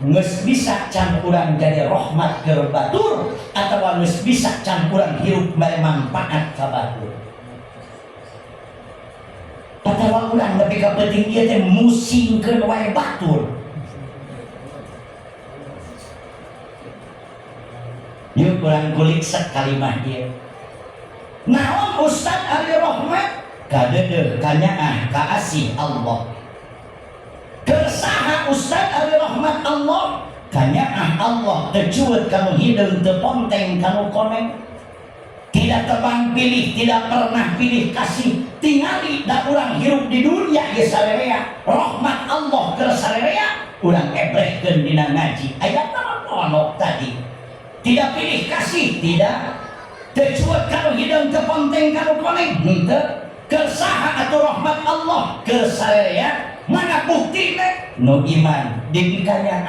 Geus bisa can urang jadi rahmat ke batur atawa geus bisa can urang hirup mere manfaat ka batur? Atawa urang nepi ka peuting ieu teh musingkeun wae batur? Yuk, urang kulik sakalimah ieu. Naon, Ustaz, ari rahmat? Kadeudeuh, kanyaah, kaasih Allah. Keur saha, Ustaz, ari rahmat Allah? Kanyaah Allah teu cueut kanu hideung, teu ponteng kanu koneng, tidak tebang pilih, tidak pernah pilih kasih. Tingali da urang hirup di dunia ge sarerea rahmat Allah keur sarerea. Urang ebrehkeun dina ngaji ayat ono tadi, tidak pilih kasih, tidak teu cueut kanu hideung, teu ponteng kanu koneng, henteu. Keur saha atuh rahmat Allah? Keur sarerea. Mana bukti nu iman dipikanya?